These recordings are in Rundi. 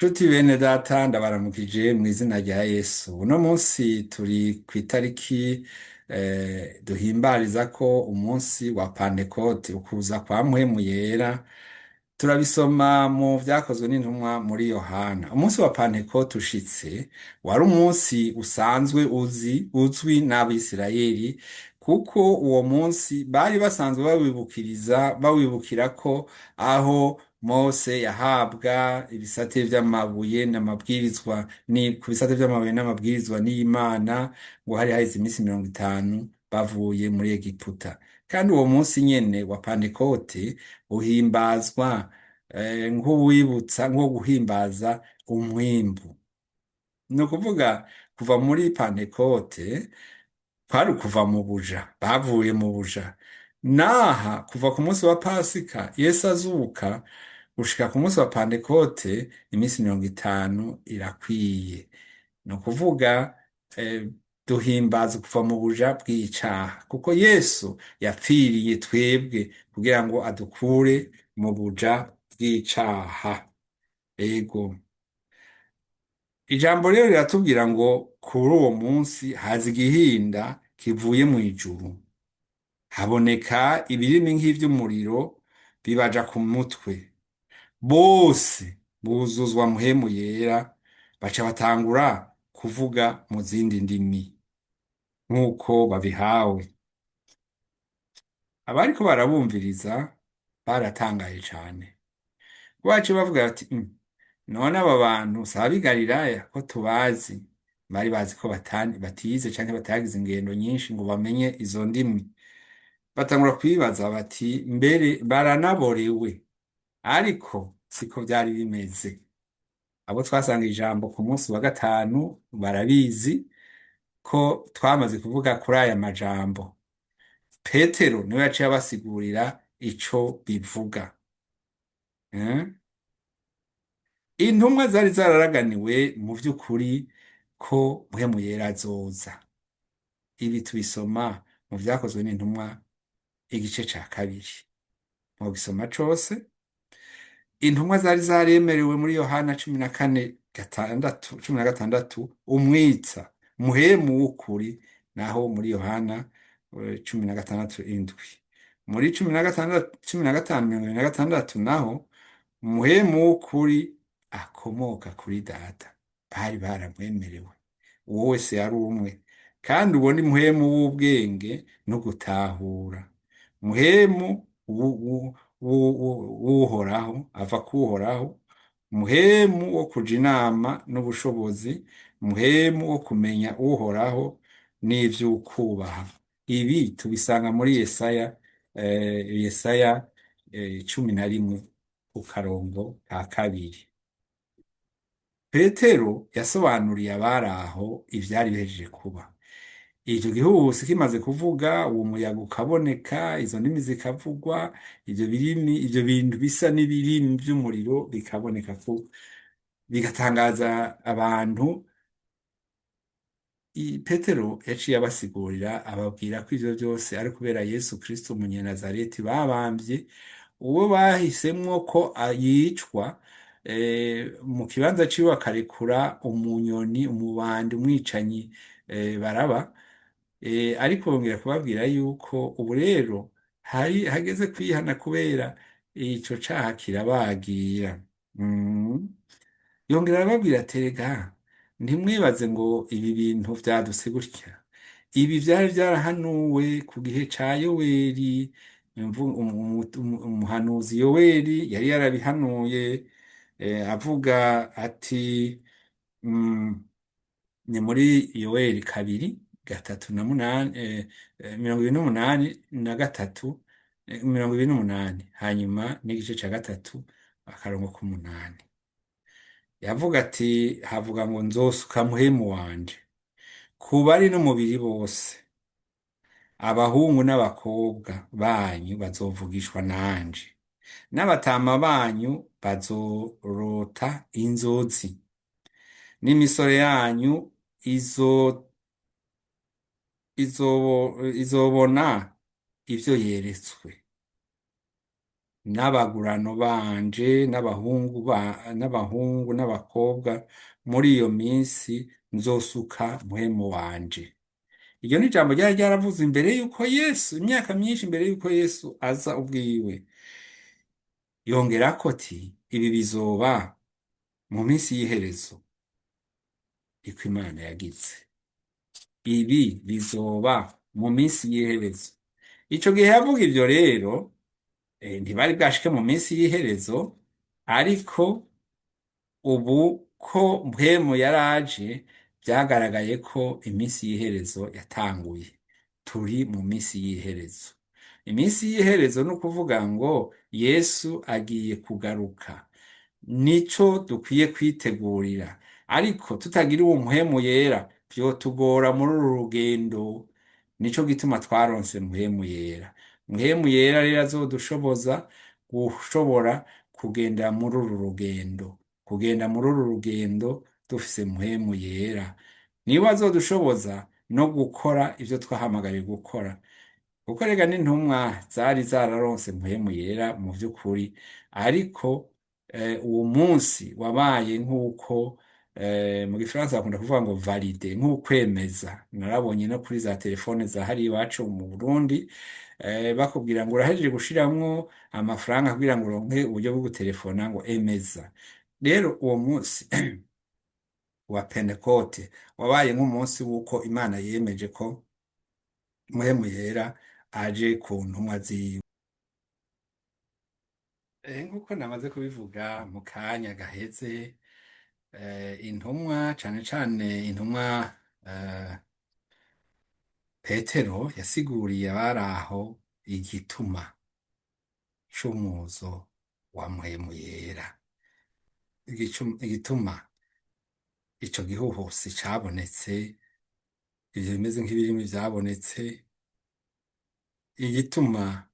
Nshuti bene data, ndabaramukije mw'izina rya Yesu. Uno munsi turi kw'itariki duhimbarizako umunsi wa Pantekote, ukuza kwa Mpwemu Yera. Turabisoma mu Vyakozwe n'Intumwa muri Yohana. Umunsi wa Pantekote ushitse, wari umunsi usanzwe uzi uzwi n'Abisirayeli, kuko uwo munsi bari basanzwe bawibukiriza bawibukirako aho Mose yahabwa ibisate vy'amabuye n'amabwirizwa, ni ku bisate vy'amabuye n'amabwirizwa n'Imana, ngo hari haheze iminsi 50 bavuye muri Egiputa. Kandi uwo munsi nyene wa Pantekote uhimbazwa nk'uwibutsa, nko guhimbaza umwimbu. Ni ukuvuga kuva muri Pantekote kwari ukuva mu buja, bavuye mu buja. Naha kuva ku munsi wa Pasika Yesu azuka gushika ku munsi wa Pantekote, iminsi 50 irakwiye. Ni ukuvuga duhimbaza kuva mu buja bw'icaha, kuko Yesu yapfiriye twebwe kugira ngo adukure mu buja bw'icaha. Ego. Ijambo rero riratubwira ngo kuri uwo munsi haza igihinda kivuye mw'ijuru, haboneka ibirimi nk'ivy'umuriro bibaja ku mutwe, bose buzuzwa Mpwemu Yera, baca batangura kuvuga mu zindi ndimi nk'uko babihawe. Abariko barabumviriza baratangaye cane, baciye bavuga bati: None aba bantu si ab'i Galilaya ko tubazi?" Bari bazi ko batize canke batagize ingendo nyinshi ngo bamenye izo ndimi. Batangura kwibaza bati: "Mbere baranaborewe?" Ariko siko vyari bimeze. Abo twasanga ijambo ku munsi wa gatanu barabizi ko twamaze kuvuga kuri aya majambo. Petero niwe yaciye abasigurira ico bivuga. Intumwa zari zararaganiwe mu vy'ukuri ko Mpwemu Yera azoza. Ibi tubisoma mu Vyakozwe n'Intumwa igice ca kabiri. Mwogisoma cose. Intumwa zari zaremerewe muri Yohana 14 gatandatu, 16, umwitsa Muhemu w'ukuri, naho muri Yohana 16:7. Muri 16, 15:26 naho Muhemu w'ukuri akomoka kuri Data. Bari baramwemerewe. Uwo wese yari umwe. Kandi uwo ni Muhemu w'ubwenge no gutahura. Muhemu w'Uhoraho, ava k'Uhoraho, Muhemu wo kuja inama n'ubushobozi, Muhemu wo kumenya Uhoraho n'ivy'ukubaha. Ibi tubisanga muri Yesaya 11 ku karongo ka kabiri. Petero yasobanuriye abari aho ivyari bihejeje kuba. Ico gihuhusi kimaze kuvuga, uwo muyaga ukaboneka, izo ndimi zikavugwa, ivyo birimi, ivyo bintu bisa n'ibirimi vy'umuriro bikaboneka, ko bigatangaza abantu. Petero yaciye abasigurira, ababwira ko ivyo vyose ari kubera Yesu Kristo umunyenazareti babamvye, uwo bahisemwo ko yicwa mu kibanza ciwe akarekura umunyoni, umubandi, umwicanyi Baraba. Ariko bongera kubabwira yuko ubu rero hari hageze kwihana kubera ico caha kirabagira. Yongera arababwira ati: "Erega ntimwibaze ngo ibi bintu vyadutse gutya. Ibi vyari vyarahanuwe ku gihe ca Yoweri, umuhanuzi Yoweri yari yarabihanuye, avuga ati ni muri Yoweri 2 3 na 8, 28 na 3, 28, hanyuma n'igice ca gatatu akarongo k'umunani." Yavuga ati, havuga ngo: "Nzosuka Muhemu wanje ku bari n'umubiri bose, abahungu n'abakobwa banyu bazovugishwa nanje, n'abatama banyu bazorota inzozi, n'imisore yanyu izobona ivyo yeretswe." N'abagurano banje n'abahungu n'abakobwa muri iyo minsi nzosuka Mpwemu wanje. Iryo ni ijambo ryari ryaravuze imbere yuko Yesu, imyaka myinshi imbere yuko Yesu aza ubwiwe. Yongerako ati ibi bizoba mu minsi y'iherezo, iko Imana yagize. Ibi bizoba mu minsi y'iherezo. Ico gihe yavuga ivyo rero, ntibari bwashike mu minsi y'iherezo, ariko ubu ko Mpwemu yaraje, vyagaragaye ko iminsi y'iherezo yatanguye. Turi mu minsi y'iherezo. Iminsi y'iherezo ni ukuvuga ngo Yesu agiye kugaruka. Nico dukwiye kwitegurira. Ariko tutagira uwo Mpwemu yera, vyotugora muri uru rugendo. Nico gituma twaronse Mpwemu yera. Mpwemu yera rero azodushoboza gushobora kugenda muri uru rugendo. Kugenda muri uru rugendo dufise Mpwemu yera. Niwe azodushoboza no gukora ivyo twahamagariwe gukora. Kuko rega n'intumwa zari zararonse Mpwemu yera mu vy'ukuri, ariko uwo munsi wabaye nk'uko mu gifaransa bakunda kuvuga ngo valide, nk'ukwemeza. Narabonye no kuri za telefone za hariya iwacu mu Burundi, bakubwira ngo urahejeje gushiramwo amafaranga kugira ngo uronke uburyo bwo gutelefona, ngo emeza. Rero uwo munsi wa Pentekote wabaye nk'umunsi w'uko Imana yemeje ko Mpwemu yera aje ku ntumwa ziwe. Nk'uko namaze kubivuga mu kanya gaheze, intumwa cane cane intumwa Petero yasiguriye abari aho igituma c'umuzo wa Mpwemu yera, igituma ico gihuhusi cabonetse, ivyo bimeze nk'ibirimi vyabonetse, igituma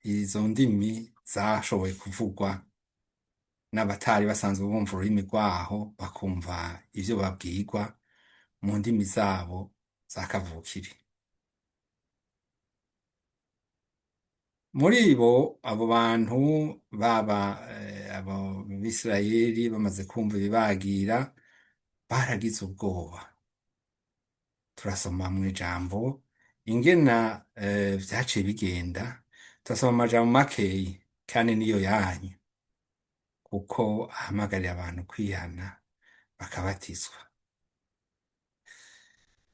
izo ndimi zashoboye kuvugwa n'abatari basanzwe bumva ururimi rwaho, bakumva ivyo babwirwa mu ndimi zabo za kavukire. Muri bo abo bantu baba abo Bisirayeli bamaze kumva ibibagira, baragize ubwoba. Turasoma mw'ijambo ingena vyaciye bigenda, turasoma amajambo makeyi kandi niyo yanyu, kuko ahamagarira abantu kwihana bakabatizwa.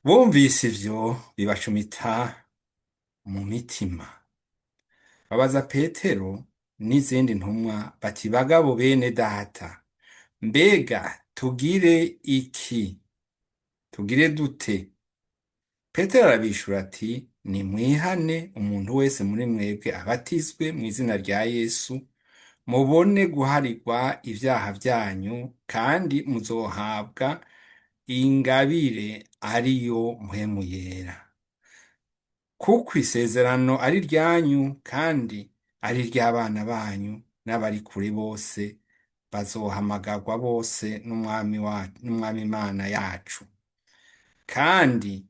Bumvise ivyo bibacumita mu mitima, babaza Petero n'izindi ntumwa bati: bagabo bene data, mbega tugire iki? Tugire dute? Petero arabishura ati: nimwihane, umuntu wese muri mwebwe abatizwe mu izina rya Yesu, mubone guharirwa ivyaha vyanyu, kandi muzohabwa ingabire ariyo Mpwemu yera. Kuko isezerano ari ryanyu, kandi ari iry'abana banyu n'abari kure bose, bazohamagarwa bose n'Umwami Imana yacu. Kandi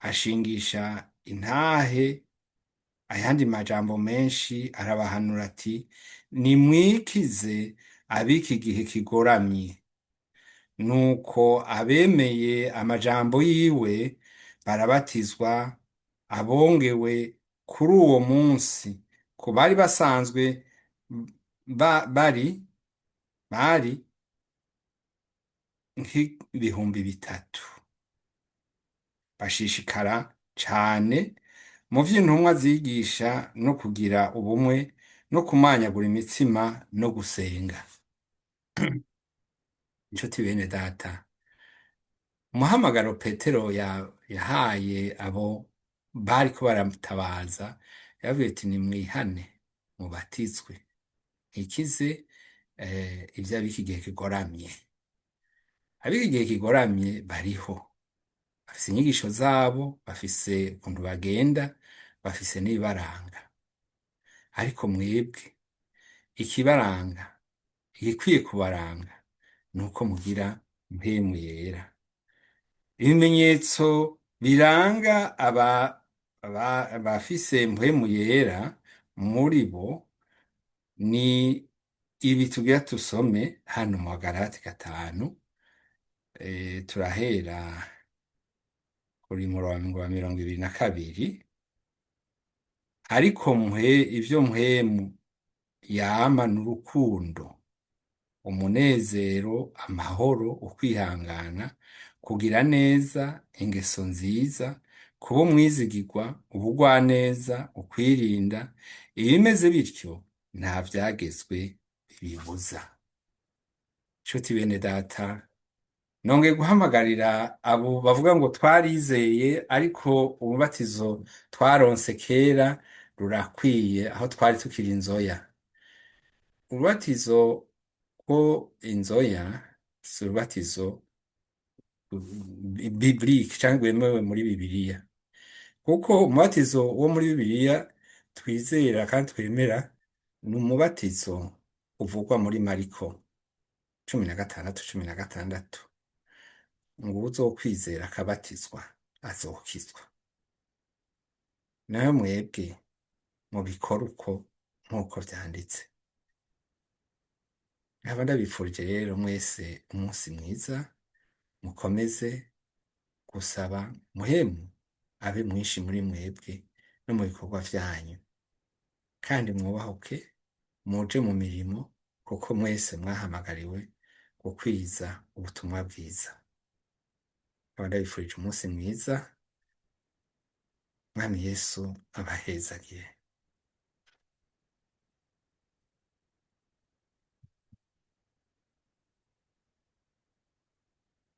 ashingisha intahe ayandi majambo menshi, arabahanura ati: nimwikize ab'iki gihe kigoramye. Nuko abemeye amajambo yiwe barabatizwa, abongewe kuri uwo munsi ku bari basanzwe bari nk'ibihumbi 3. Bashishikara cane mu vy'intumwa zigisha no kugira ubumwe no kumanyagura imitsima no gusenga. Inshuti bene data, umuhamagaro Petero yahaye abo bariko baramutabaza, yababwiye ati: nimwihane mubatizwe, ntikize ivyo ab'iki gihe kigoramye. Ab'iki gihe kigoramye bariho, bafise inyigisho zabo, bafise ukuntu bagenda, bafise n'ibibaranga. Ariko mwebwe ikibaranga, igikwiye kubaranga, nuko mugira Mpwemu yera. Ibimenyetso biranga abafise Mpwemu yera muri bo Ni ibi tugira tusome hano mu Bagalati 5, turahera kuri murongo wa 22. Ariko mwe ivyo Mpwemu yama n'urukundo, umunezero, amahoro, ukwihangana, kugira neza, ingeso nziza, kuba umwizigirwa, ubugwaneza, ukwirinda. Ibimeze bityo nta vyagezwe bibibuza. Nshuti bene data, nongeye guhamagarira abo bavuga ngo twarizeye, ariko umubatizo twaronse kera rurakwiye aho twari tukiri inzoya. Ububatizo ko inzoya si urubatizo biblique canke rwemewe muri Bibiliya, kuko umubatizo wo muri Bibiliya twizera kandi twemera ni umubatizo uvugwa muri Mariko 16:16, ngo uwuzokwizera akabatizwa azokizwa. Nayo mwebwe mubikora uko nk'uko vyanditse. Nkaba ndabifurije rero mwese umunsi mwiza, mukomeze gusaba Muhemu abe mwinshi muri mwebwe no mu bikorwa vyanyu, kandi mwubahuke muje mu mirimo, kuko mwese mwahamagariwe gukwiza ubutumwa bwiza. Nkaba ndabifurije umunsi mwiza. Mwami Yesu abahezagire.